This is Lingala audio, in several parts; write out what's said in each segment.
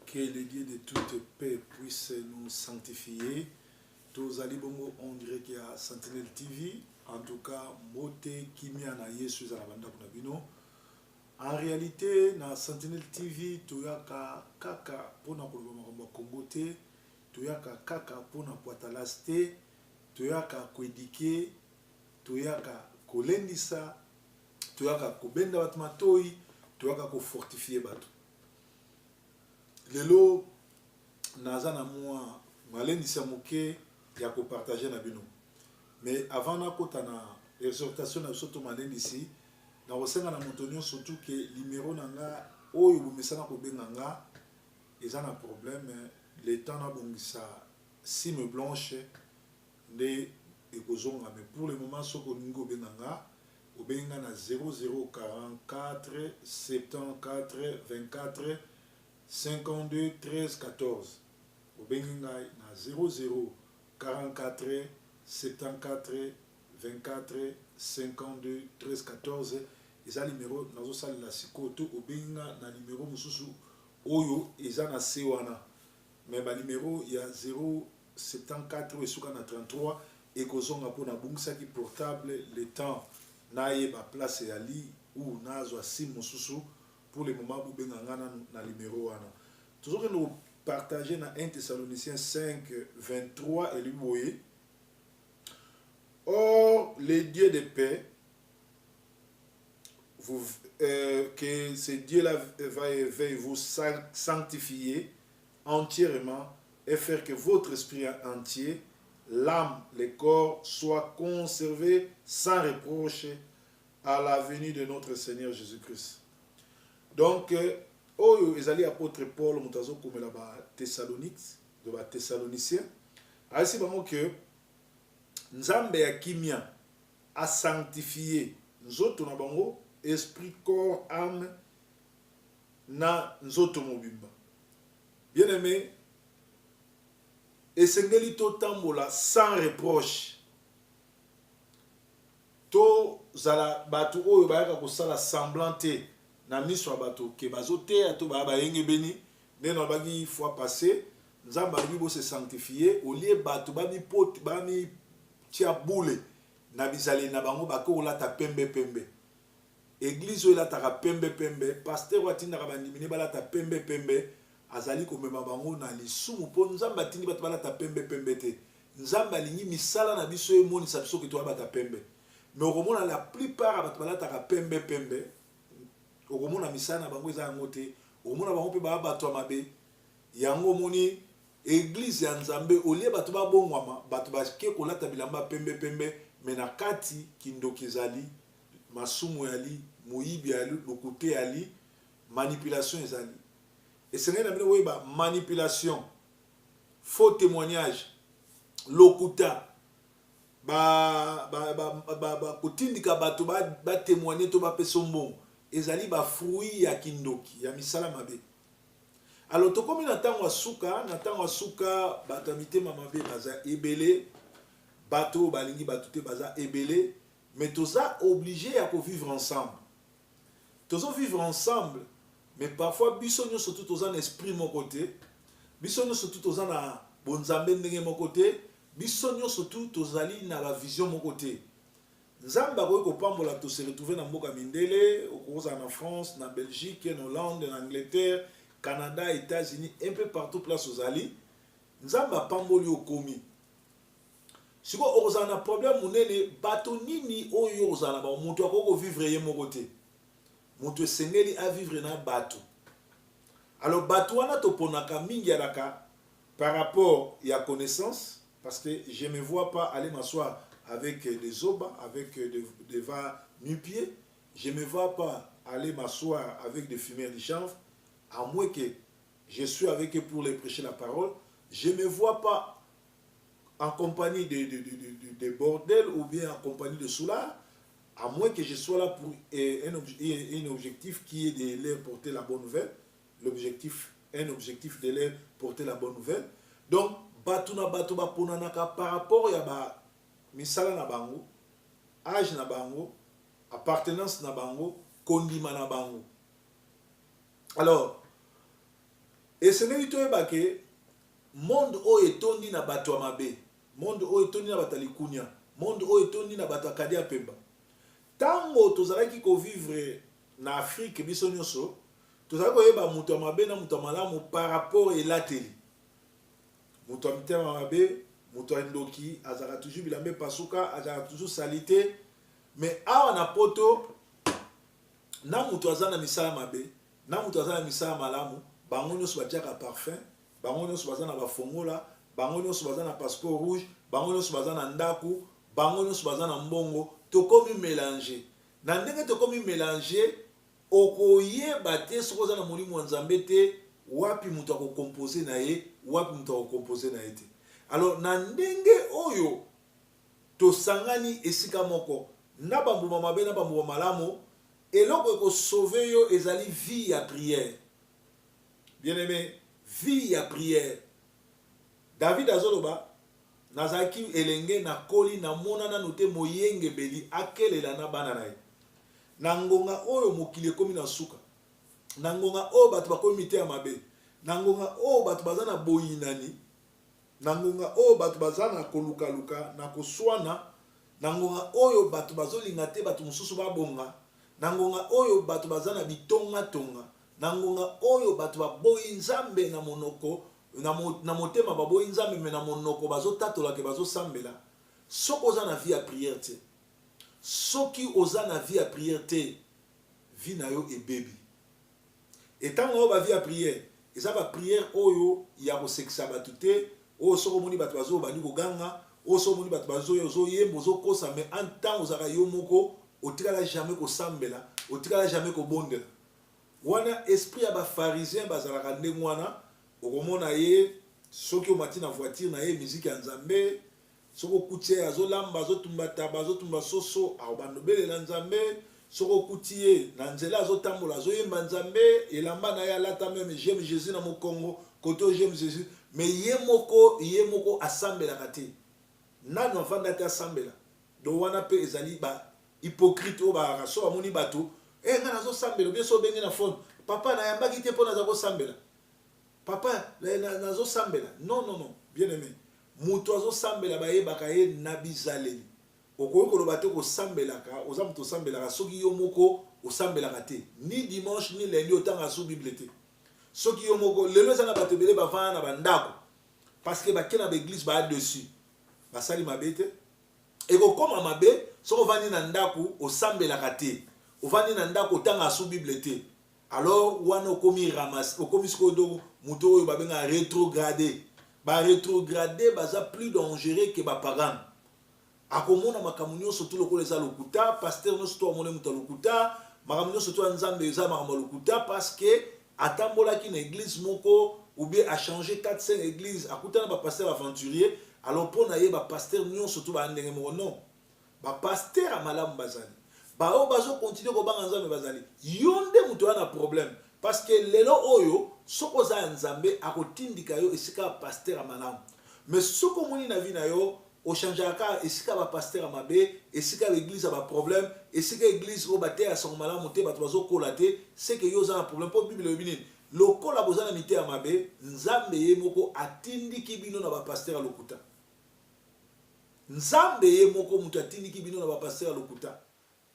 Que le Dieu de toute paix puisse nous sanctifier. Tozali bongo en direct ya Sentinelle TV. En tout cas, mbote kimia na Yesu ezala bandako na bino. En réalité, na Sentinelle TV toyaka kaka pona koloba makambo ya Congo te, toyaka kaka pona poatalas te, toyaka koéduquer, toyaka kolendisa, toyaka kobenda bato matoi, toyaka kofortifier bato. Lelo naza na mwa malendisi ya moke ya kopartager na bino, mais avant nakota na exhortation na biso to malendisi, nakosenga na moto nyonso tu ke numero na nga oyo bomesana kobenga nga eza na problème. Le temps nabongisa sim blanche nde ekozonga, mais pour le moment, soki olingi obenga nga, obengi nga na 0044 74 24 52 13 14. Obengi ngai na 0044 74 24 52 13 14, eza numero nazosalela sikoyo. To obengi nga na numero mosusu oyo eza na se wana, mais banumero ya 074 oyo esuka na 33 ekozonga mpo nabungisaki portable. Le temps nayeba place yali ou nazwa sim mosusu, pour le moment bobenga nga nanu na numero wana. Tozokende kopartager na 1 Thessaloniciens 5 23, elobi boye: "Or le Dieu de paix vous, que ce Dieu-là va veuille vous sanctifier entièrement et faire que votre esprit entier, l'âme, le corps soient conservés sans reproche à la venue de notre Seigneur Jésus-Christ." Donc, oyo ezali apôtre Paul moto azokomela Bathessalonique, de Bathessaloniciens, ayesi bango ke Nzambe ya kimia asanctifier nzoto na bango, esprit, corps, âme na nzoto mobimba. Bien aimé, esengeli totambola sans reproche, tozala bato oyo bayaka kosala semblant te na miso ya bato ke bazoteya to baya bayengebeni. Nde nalobaki fois passé, Nzambe alobi bose sanctifier. Olie bato bamitia bule na bizaleli na bango, bake kolata pembe pembe. Église oyo elataka pembe pembe, pasteur oyo atindaka bandimi ne balata pembe pembe, azali komema bango na lisumu, mpo Nzambe atindi bato balata pembe pembe te. Nzambe alingi misala na biso emonisa biso ke toyabata pembe. Mais okomona la plupart ya bato balataka pembe pembe, okomona misala na bango eza yango te. Okomona bango mpe baya bato ya mabe. Yango omoni église ya Nzambe, olie bato babongwama, bato bake kolata bilamba pembe pembe, mais na kati kindoki ezali, masumu yali, moyibi yali, lokute yali, manipulation ezali. Esengeli na bino koyeba manipulation, faux témoignage, lokuta, kotindika bato batémoigner to bapesa mbongo, ezali bafruit ya kindoki, ya misala mabe. Alors tokomi na ntango ya suka. Na ntango ya suka, bato ya mitema mabe baza ebele, bato oyo balingi bato te baza ebele, mais toza obligé ya kovivre ensemble. Tozovivre ensemble, mais parfois biso nyonso tu toza na esprit moko te, biso nyonso tu toza na bonzambe ndenge moko te, biso nyonso tu tozali na bavision moko te. Nzambe akoki kopambola, tose retrouver na mboka mindele. Okozala na France, na Belgique, na Hollande, na Angleterre, Canada, États-Unis, un peu partout place ozali, Nzambe apamboli, okomi. Sikoyo okozala na problème monene: bato nini oyo okozala na bango? Moto akoki kovivre ye moko te, moto esengeli avivre na bato. Alors bato wana toponaka mingi alaka par rapport ya connaissance, parce que je me vois pas aller m'asseoir avec des zoba, avec des va-nu-pieds. Je me vois pas aller m'asseoir avec des fumeurs de chanvre, à moins que je suis avec eux pour les prêcher la parole. Je me vois pas en compagnie de bordel ou bien en compagnie de soulards, à moins que je sois là pour un objectif qui est de leur porter la bonne nouvelle. L'objectif, un objectif de leur porter la bonne nouvelle. Donc, bato na bato baponanaka par rapport ya ba misala na bango, âge na bango, appartenance na bango, kondima na bango. Alors, Esengeli toyeba ke monde oyo etondi na bato ya mabe, monde oyo etondi na bato ya likunia, monde oyo etondi na bato ya kadia pemba. Tango tozalaki ko vivre na Afrique biso nionso tozalaki koyeba moto ya mabe na moto ya malamu par rapport elateli. Moto ya mitema mabe, moto ya ndoki azalaka toujours bilamba epasuka, azalaka toujours salite. Mais awa na poto na moto aza na misala mabe na moto aza na misala malamu, bango nionso batiaka parfum, bango nionso baza na ba fongola, bango nionso baza na passeport rouge, bango nionso baza na ndaku, bango nionso baza na mbongo, tokomi melange. Na ndenge tokomi melange, okoyeba te soki oza na molimo ya Nzambe te, wapi moto ako composer na ye, wapi moto ako composer na ye te. Alors na ndenge oyo tosangani esika moko na ba mbuma mabe na ba mbuma malamu, eloko eko sauver yo ezali vie ya prière. Bien aime, vie ya prière. David azoloba, nazalaki elenge, nakoli, namona nanu te moyengebeli akelela na bana na ye. Na ngonga oyo mokili ekomi na suka, na ngonga oyo bato bakomi miteya mabe, na ngonga oyo bato baza na boyinani, na ngonga oyo bato baza na kolukaluka, na koswana, na ngonga oyo bato bazolinga te bato mosusu babonga, na ngonga oyo bato baza na bitongatonga, na ngonga oyo bato baboyi Nzambe na monoko, na motema baboyi Nzambe mais na monoko bazotatola ke bazosambela, soki oza na vie ya prière te, soki oza na vie ya prière te, vie na yo ebebi. Et tango oyo ba vie ya prière, eza ba prière oyo ya kosekisa bato te, oyo soki omoni bato bazo obandi koganga, oyo soki omoni bato bazo ozo yemba ozo kosa, mais en temps ozalaka yo moko otikala jamais kosambela, otikala jamais kobondela. Wana esprit ya ba pharisiens bazalaka ndenge wana, okomona ye soki omati na voiture na ye musique ya Nzambe, soki okuti ye azolamba, azotumba taba, azotumba soso, akobanda obelela Nzambe, soki okuti ye na nzela azotambola azoyemba Nzambe, elamba na ye alata meme j'aime Jesus na mokongo, kote oyo j'aime Jesus, mais ye moko asambelaka te, nanu avanda te asambela. Donc wana pe ezali ba hypocrite oyo ba so bamoni bato eh nga nazo sambela bien so obenge na phone papa nayambaki te mpo naza kosambela papa nazo sambela non non non bien aimé moto azosambela bayebaka ye na bizaleli okoki koloba te kosambelaka oza moto osambelaka soki yo moko osambelaka te ni dimanche ni lundi otanga su bible te soki yo moko lelo eza na bato ebele bavanda na bandako parce que bake na baeglise baa dessus basali mabe te Ekokoma mabe soki ovandi na ndaku osambelaka te, ovandi na ndaku otangaka su bible te, alors wana okomi ramasse, okomi sikoyo donc moto oyo babengaka retrograde. Ba retrograde baza plus dangereux que ba pagano. Akomona makambo nyonso tu lokola eza lokuta, pasteur nyonso tu amoni moto ya lokuta, makambo nyonso tu ya Nzambe eza makambo ya lokuta parce que atambolaki na eglise moko ou bien a changer 4 5 eglise, akutana ba pasteur aventurier, alors mpo na ye ba pasteur nyonso tu baa ndenge moko. Non, ba pasteur ya malamu bazali, baoyo bazo continuer kobanga Nzambe bazali. Yo nde moto oya na problème parce que lelo oyo soki oza ya Nzambe akotindika yo esika ya pasteur ya malamu, mais soki omoni na vie na yo O changeaka kaka esika ba pasteur ya mabe, esika ya ba eglise ya ba problème, esika eglise oyo bateya sango malamu te, batu bazo kola te, ce que yo oza na problème po bible elobi nini? Lokola boza na miteya mabe, Nzambe ye moko atindiki bino na ba pasteur ya lokuta. Nzambe ye moko mutu atindiki bino na ba pasteur ya lokuta.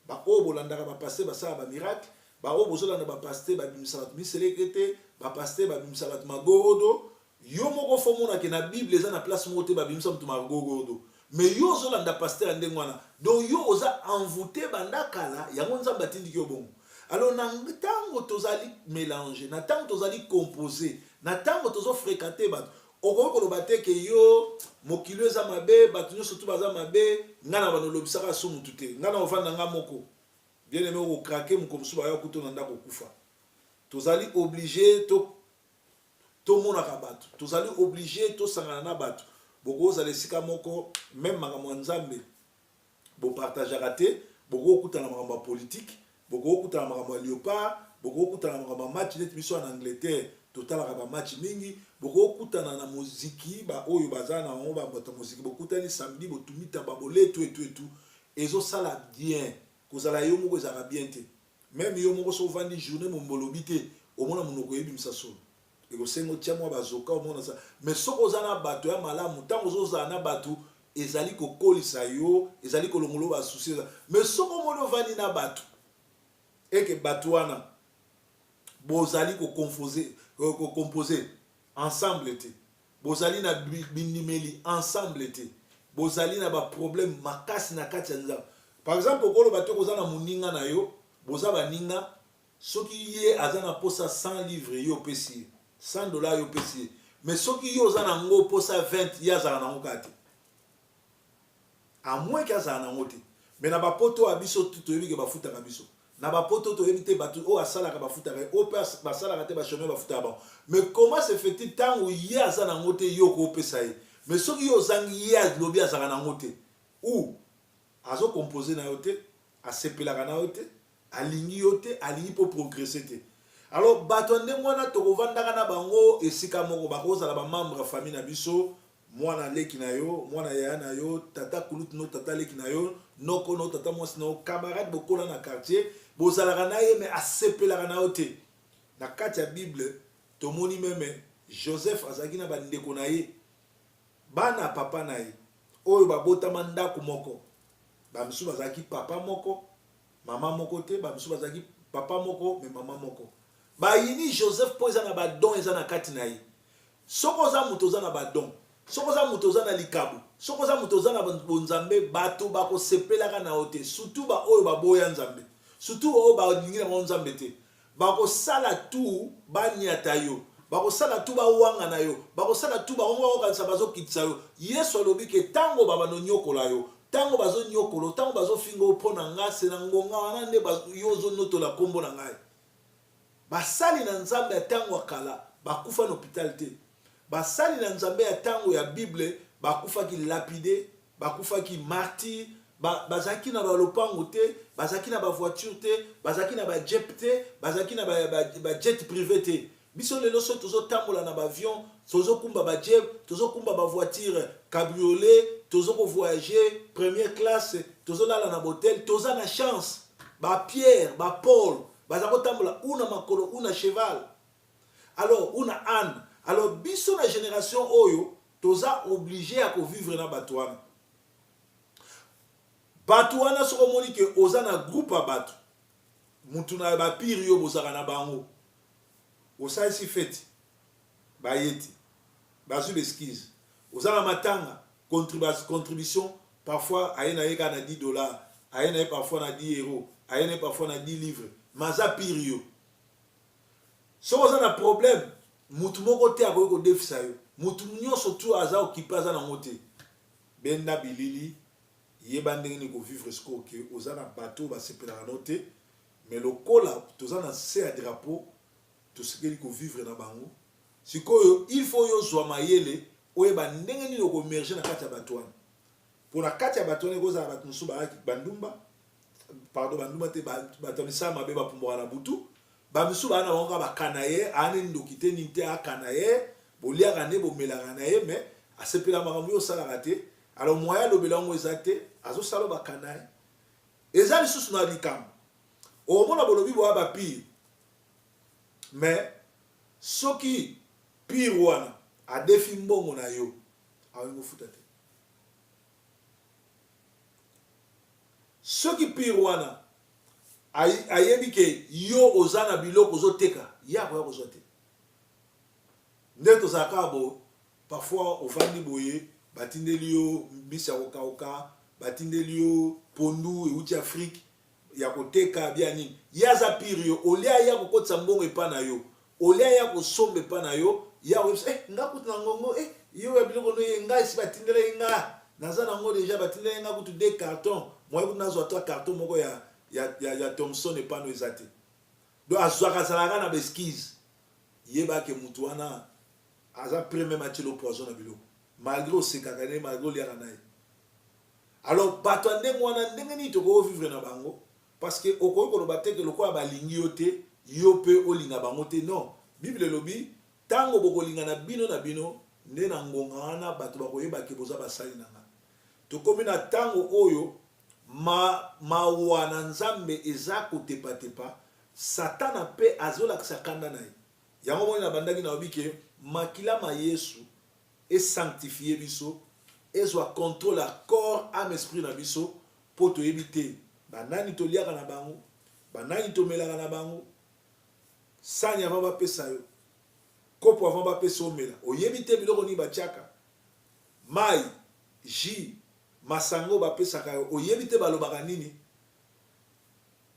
Ba oyo bolandaka ba pasteur basala ba miracle, ba oyo bozolanda ba pasteur babimisa bato miselekete, ba pasteur babimisa bato magorodo, yo moko faut omona ke na bible eza na place moko te babimisa moto magorodo, mais yo ozolanda pasteur ya ndenge wana, donc yo oza envoute banda kala, yango Nzambe atindiki yo bongo. Alors na tango tozali melange, na tango tozali compose, na tango tozo frequenter bato, Okoki koloba te ke yo mokili oyo eza mabe, batu nionso tout baza mabe, nga na banda olobisaka lisusu mutu te, nga na ovanda nga moko. Bien aime oko craquer mokolo mosusu baya kokuta yo na ndaku okufa. Tozali oblige to tomonaka batu, tozali oblige tosangana na batu, bokozala esika moko meme makambo ya Nzambe bo partageaka te, bokoki kokutana na makambo ya politique, bokoki kokutana na makambo ya leopard, bokoki kokutana na makambo ya match neti biso awa na Angleterre totalaka ba match mingi, bokoki kokutana na moziki ba oyo baza na bango ba bato ya moziki, bokutani samedi botumbi taba bolie tout et tout et tout, ezo sala bien, kozala yo moko ezalaka bien te, meme yo moko soki ovandi journee mobimba olobi te, omona monoko ebimisa solo. Ekosenga otia mwa bazoka omona sa. Mais soki oza na bato ya malamu, ntango ozozala na bato, ezali kokolisa yo, ezali kolongola yo basusi. Mais soki omoni ovandi na bato eke bato wana bozali kocomposer ensemble te, bozali na bindimeli ensemble te, bozali na baproblème makasi na kati ya nzambe. Par exemple, okoloba te koza na moninga na yo, boza baninga, soki ye aza na posa 100 livre, yo opesi ye 100 $, yo opesi ye. Mais soki yo oza nango posa 20, ye azala nango kaka te, à moins que azala nango te. Mais na bapoto ya biso, toyebi ke bafutaka biso. Na bapoto toyebi te, bato oyo asalaka bafutaka ye, oyo mpe basalaka te, bachômeurs, bafutaka bango. Mais comment se fait-il, ntango ye aza nango te, yo koopesa ye, mais soki yo ozangi, ye alobi azalaka nango te, ou azocompose na yo te, asepelaka na yo te, alingi yo te, alingi mpo progresser te? Alors bato ya ndenge wana, tokovandaka na bango esika moko, bakozala bamembre ya famille na biso, mwana leki na yo, mwana yaya na yo, tata kulutu no, tata leki na yo, noko no, tata mwasi na yo, camarade bokola na quartier, bozalaka na ye, mais asepelaka na yo te. Na kati ya Bible, tomoni même Joseph azalaki na bandeko na ye, bana papa na ye oyo babotama ndako moko. Bamisusu bazalaki papa moko, mama moko te, bamisusu bazalaki papa moko mais mama moko. Bayini Joseph mpo eza na badon eza na kati na ye. Soki oza moto oza na badon, soki oza moto oza na likabo, soki oza moto oza na bonzambe, bato bakosepelaka na yo te, surtout baoyo baboya Nzambe, surtout oyo balingi na bango Nzambe te. Bakosala tu baniata yo, bakosala tu bawanga na yo, bakosala tu bango bakokanisa bazokitisa yo. Yesu alobi ke ntango babanda onyokola yo, ntango bazonyokola, ntango bazofinga yo mpo na nga, se na ngonga wana nde yo ozonotola nkombo na ngai. Basali na Nzambe ya ntango ya kala bakufa na hôpital te. Basali na Nzambe ya ntango ya Bible bakufaki lapidé, bakufaki martyr. Bazalaki na balopango te, bazalaki na bavoiture te, bazalaki na bajeep te, bazalaki na bajet privé te. Biso lelo so tozotambola na baavion, tozokumba bajeep, tozokumba bavoiture cabriolet, tozokovoyage première classe, tozolala na bahotel, toza na chance. Bapierre, bapaul baza kotambola ou na makolo ou na cheval, alors ou na âne. Alors biso na génération oyo, toza obligé ya kovivre na bato wana. Bato wana, soki omoni ke oza na groupe ya bato, mutu na bapire yo bozalaka na bango, osalisi feti, baye te, bazwi baexcuse. Oza na matanga, contribution, parfois aye na ye kaka na 10 $, aye na ye parfois na 10 €, aye na ye parfois na 10 livre, mais aza pire yo. Soki oza na problème, mutu moko te akoki kodefisa yo, mutu nyonso tu aza occupé, aza nango te. Benda bilili, yeba ndenge nini kovivre. Sikoyo ke oza na bato oyo basepelaka no te, mais lokola toza na se ya drapeau, tosengeli kovivre na bango. Sikoyo il faut yo ozwa mayele, oyeba ndenge nini okomerge na kati ya bato wana. Mpo na kati ya bato wana, ekozala bato mosusu bayaki bandumba, pardon, bandumba te, bato ya misala mabe, bapumbwaka na butu. Bamisusu baa na bango kaka bakana ye, aani ndoki te, nini te, akana ye, boliaka nde bomelaka na ye, mais asepela makambo yo osalaka te. Alors moyen alobela yango eza te, azosala bakana ye. Eza lisusu na likambo okomona, bolobi boya bapire, mais soki pire wana adefi mbongo na yo, aolingi ofuta te. Soki pire wana ayebi ke yo oza na biloko ozoteka, ye akoya kozwa te. Nde tozala kaka boye, parfois ovandi boye, batindeli yo mbisi ya kokauka, batindeli yo pondu euti Afrique ya koteka bia nini. Ye aza pire yo, olia ye akokotisa mbongo epa na yo, olia ye akosomba epa na yo, ye akoyebisa: "Eh, nga kutu na ngongo, eh, yo ya biloko no ye, ngai esi batindela ye, nga naza nango déjà, batindela ye nga kutu deux carton, moye kutu nazwa to carton moko ya Thomson epano eza te." Donc azwaka, azalaka na baexcuse. Yebake mutu wana aza premier atielo poison na biloko, malgré osekaka ne, malgré oliaka na ye. Alors bato ya ndenge wana, ndenge nini tokoki vivre na bango? Parce que okoki koloba te ke lokola balingi yo te, yo mpe olinga bango te. Non, Bible elobi: ntango bokolingana bino na bino, nde na ngonga wana bato bakoyeba ke boza basali na nga. Tokomi na ntango oyo mawa na Nzambe eza kotepatepa. Satana mpe azolakisa kanda na ye. Yango moni nabandaki nalobi ke makila ma Yesu esanctifie biso, ezwa contrôle ya corps, âme, esprit na biso, mpo toyebi te banani toliaka na bango, banani tomelaka na bango. Sani avant bapesa yo, kopo avant bapesa omela, oyebi te biloko nini batiaka, mai, jus, masango bapesaka yo, oyebi te balobaka nini.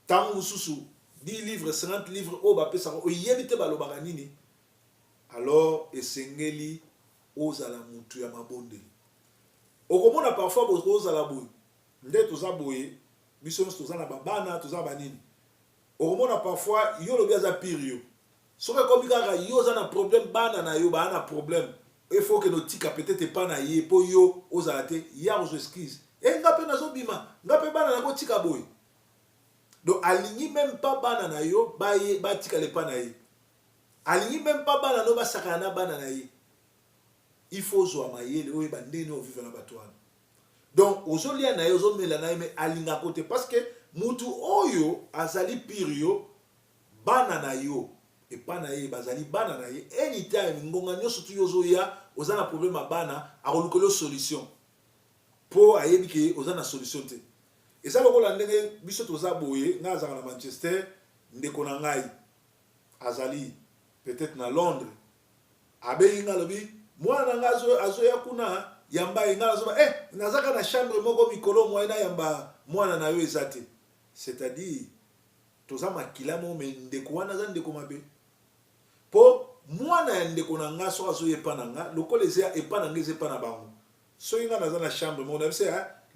Ntango mosusu 10 livres, 50 livres oyo bapesaka, oyebi te balobaka nini. Alors esengeli ozala mutu ya mabondeli. Okomona parfois bokozala boye, nde toza boye, biso nyonso toza na babana, toza banini. Okomona parfois yo olobi aza pire yo, soki ekomi kaka yo oza na problème, bana na yo baa na problème, il faut okende otika peut-être epa na ye mpo yo ozala te, ya kozwa excuse: "E, nga mpe nazobima, nga mpe bana nakotika boye." Donc alingi même pas bana na yo batikala epa na ye, alingi même pas bana no basakana na bana na ye. Il faut ozwa mayele, oyeba ndenge ovivre na bato wana. Donc ozolia na ye, ozomela na ye, mais alingako te, parce que mutu oyo azali pire yo, bana na yo epa na ye bazali bana na ye. Anytime, ngonga nyonso tu yo ozoya, oza na problème ya bana, akolukela yo solution, mpo ayebi ke oza na solution te. Eza lokola ndenge biso toza boye, ngai azalaka na Manchester, ndeko na ngai azali peut-être na Londres, abengi ngai, alobi: "Mwana na ngai azoya kuna, yamba ye." Ngai nazoba: "Eh, nazaka na chambre moko mikolo, moye nayamba mwana na yo eza te." C'est-à-dire toza makila moko, mais ndeko wana aza ndeko mabe, mpo mwana ya ndeko na nga soki azoya epa na nga, lokola eza epa na nga, eza epa na bango. Soki nga naza na chambre moko na biso,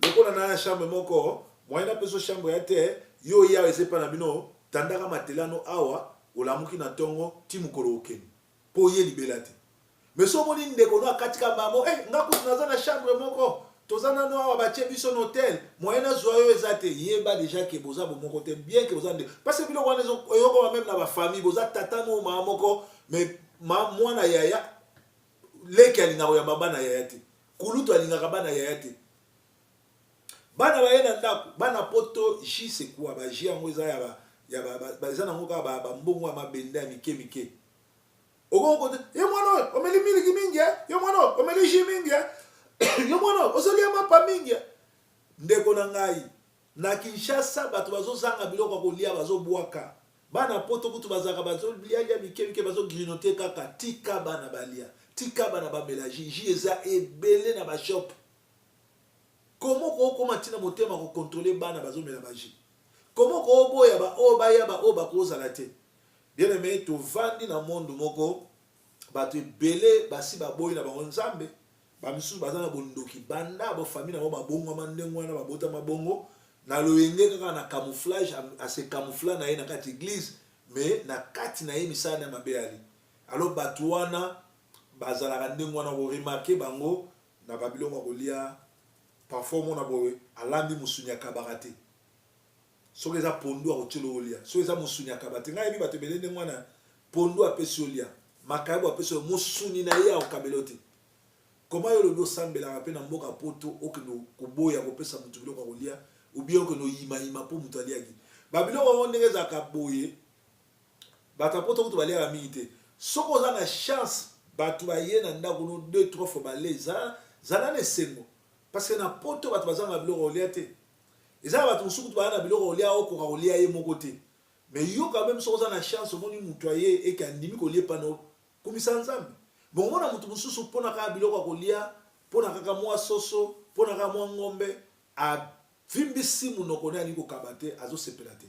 lokola na chambre moko, moyen napesa chambre ya te, yo oya, eza epa na bino, tandaka matelano awa, olamuki na ntongo ti mokolo okende, mpo oye libela te. Mais so omoni ndeko no akatika mamo: "Eh, nga kutu naza na chambre moko, toza nano awa, batie biso na hotel, moyen nazwa yo eza te." Yeba déjà ke boza bomoko te, bien ke boza ndeko, parce que biloko wana eyokoma même na bafamille. Boza tata no mama moko, mais mwana yaya, leki alingaka koyamba bana yaya te, kulutu alingaka bana yaya te. Bana baye na ndako, bana poto, jus, c'est quoi? Bajus yango eza ya eza nango kaka bambongo ya mabenda ya mike mike. Okongo te: "Ye mwana oyo omeli miliki mingi, yo mwana oyo omeli jus mingi, yo mwana oyo ozolia mapa mingi." Ndeko na ngai, na Kinshasa bato bazozanga biloko ya kolia, bazobwaka. Bana poto kutu bazalaka bazolialia mike mike, bazogrignoter kaka. Tika bana balia, tika bana bamela jus. Jus eza ebele na bashop. Komo kookóma ntina motema kocontrôler bana bazomela bajus? Komo kooboya baoyo baya, baoyo bakozala te? Bien aimé, tovandi na monde moko, bato ebele basi baboyi na bango Nzambe. Bamisusu baza na bondoki, banda bafamille na bango babongwama ndenge wana, babotama bongo na loyenge kaka na camouflage, ase camoufla na ye na kati église, mais na kati na ye misala na mabe ali. Alors bato wana bazalaka ndenge wana, koremarquer bango na babiloko ya kolia. Parfois omona boye, alambi mosuni, akabaka te. Soki eza pondu, akotiela olia. Soki eza mosuni, akaba te. Ngai yebi bato ebele ndenge wana: pondu apesi olia, makayabu apesi oyo, mosuni na ye akokabela te. Koma yo olobi osambelaka mpe na mboka poto, okende koboya kopesa motu biloko ya kolia, obien okende oyimayima mpo moto aliaki babiloko yango. Ndenge ezalaka boye, bato ya poto kutu baliaka mingi te. Soki oza na chance, bato baye na ndako no deux, trois fois, bale, zala na esengo, parce que na poto bato bazanga biloko kolia te. Eza na bato mosusu kutu baza na biloko kolia, okoka kolia ye moko te. Mais yo quand même, soki oza na chance, omoni moto aye eke andimi kolia epano, kumisa Nzambe. Bon, omona moto mosusu, mpona kaka biloko ya kolia, mpona kaka mwa soso, mpona kaka mwa ngombe, avimbisi monoko ne, alingi kokaba te, azosepela te.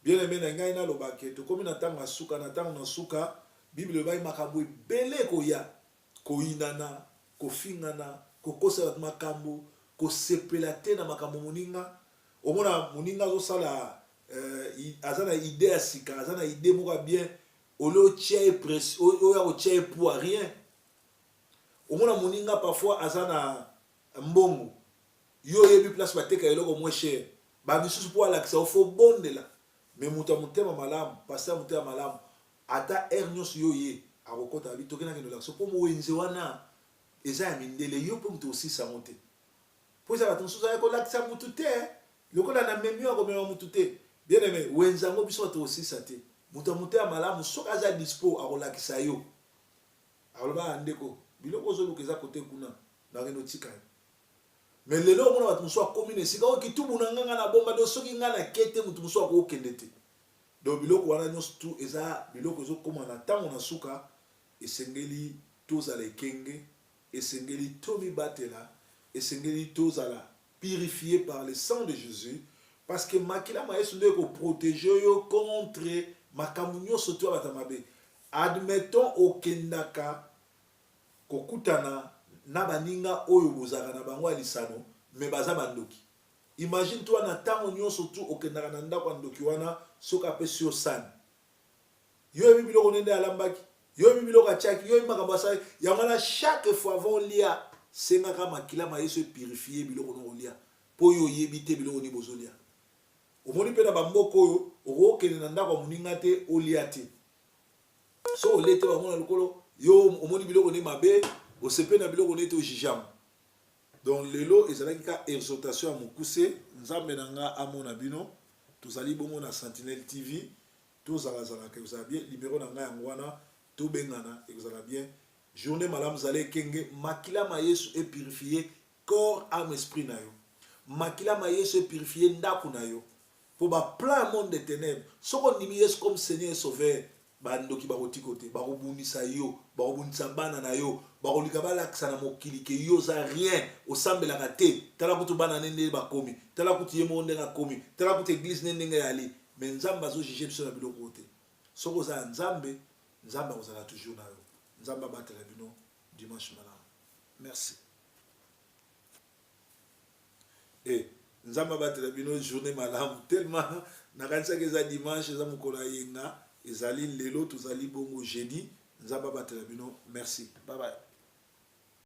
Bien aimé na ngai, nalobake tokómi na ntango ya suka. Na ntango na suka, Bible elobai makambo ebele ekoya: koyinana, kofingana, kokosa bato makambo, kosepela te na makambo moninga. Omona moninga azosala, aza na idée ya sika, aza na idée moko ya bien, oyo otia ye pression, oyo akotia ye pour rien. Omona moninga parfois aza na mbongo, yo oyebi place bateka eloko moins cher. Bamisusu mpo alakisa, ofo bondela. Mais moto ya motema malamu, pasteur ya motema malamu, ata heure nyonso yo ye akokɔta, abi toke nakende olakisa, mpo mowenze wana eza ya mindele, yo mpe moto osisa yango te, mpo eza bato mosusu aya kolakisa mutu te, lokola na memi oyo akomema mutu te. Bien aimé, wenze yango biso bato osisa te. Moto ya motema malamu soki aza dispo akolakisa yo, akoloba ah, ndeko, biloko ozoluka eza kote kuna, nakende otika yo. Mais lelo omona bato mosusu akomi na esika oyo kitubu na nga nga na bomba, do soki nga nake te moto mosusu akokende te. Donc biloko wana nyonso tu eza biloko ezokoma na ntango na suka. Esengeli tozala ekenge, esengeli tomibatela, esengeli tozala purifier par le sang de Jesus, parce que makila ma Yesu nde eko proteger yo contre makambo nyonso tu ya bato ya mabe. Admettons okendaka kokutana na baninga oyo bozalaka na bango ya lisano mais baza bandoki. Imagine toi na tango nyonso tu okendaka na ndako ya ndoki wana, soki apesi yo sani, yo oyebi biloko nde nde alambaki, yo oyebi biloko atiaki, yo oyebi makambo asali. Yango wana chaque fois avant olia, sengaka makila ma Yesu epurifie biloko na olia, mpo yo oyebi te biloko nini bozolia. Omoni mpe na bamboka oyo okokende na ndako ya moninga te olia te, so olie te bamona lokolo yo omoni biloko nde mabe, osepeli na biloko nde te, ojuge yango. Donc lelo ezalaki ka exhortation ya mokuse. Nzambe na nga amona bino. Tozali bongo na Sentinelle TV. Tozala zalaka ekozala bien. Numero na nga yango wana, tobengana ekozala bien. Journee malamu, zala ekenge. Makila ma Yesu e purifier corps, ame, esprit na yo. Makila ma Yesu e purifier ndaku na yo. Po ba plan ya monde de tenèbres, soki ondimi Yesu comme Seigneur et Sauveur, ba ndoki bakotiko te, bakobundisa yo, bakobundisa bana na yo, bakolika balakisa na mokili ke yo oza rien, osambelaka te, tala kutu bana ne ndenge bakomi, tala kutu ye moko ndenge akomi, tala kutu eglise ne ndenge eyali. Mais Nzambe azo juger biso na biloko oyo te. Soki oza ya Nzambe, Nzambe akozala toujours na yo. Nzambe abatela bino. Dimanche malamu. Merci. Eh, Nzambe abatela bino, journée malamu. Tellement nakanisaki eza dimanche, eza mokolo ya yenga, ezali lelo, tozali bongo jeudi. Nzambe abatela bino. Merci. Bye bye.